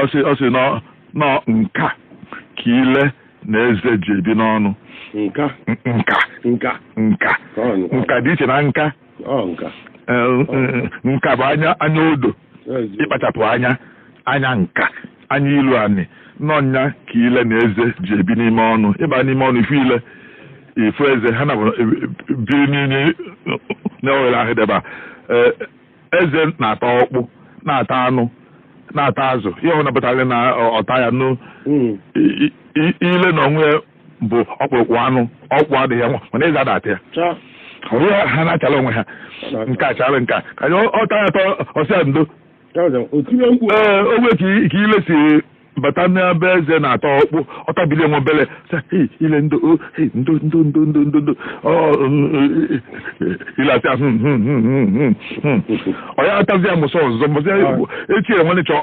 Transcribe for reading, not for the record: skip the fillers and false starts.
Ọ sị nọ nka ka ile na eze ji ebi n'ọnụ. Nka. Nka. Nka. Nka. Ọ nka. Nka dị iche na nka. Ọ nka. Nka bụ anya, anya odo. Eziokwu. Ịkpachapụ anya, anya nka, anya ilu anị n'ọnya ka ile na eze ji ebi n'ime ọnụ. Ịba n'ime ọnụ, ifu ile, ifu eze, ha na biri n'ime n'ohere ahụ deba. Eze na-ata ọkpụ, na-ata anụ, na-ata azụ, ihe ọbụla pụtara na ọta ya nụ. Ile na onwe ya bụ ọkpụrụkpụ anụ, ọkpụ adịghị ya nwa, mana eze ada-ata ya. Cha. Ọrụ ha na-achala onwe ha. Ọ na-acha. Nke achala nke a ka ọ taa ya atọ, ọsịa ndo. O tinye mkpu. Ee, ogbe ka ile si bata n'ebe eze na-ata ọkpụ, ọtabili nwe obele, sị, "Hey, ile, ndo o, hey, ndo, ndo, ndo, ndo, ndo, ndo." Ọ, ile asị, "Hmm, hmm, hmm, hmm, hmm, hmm." Ọ ya atazi ya mụsọ ọzọ mbọsị echi ya nwanne chọọ.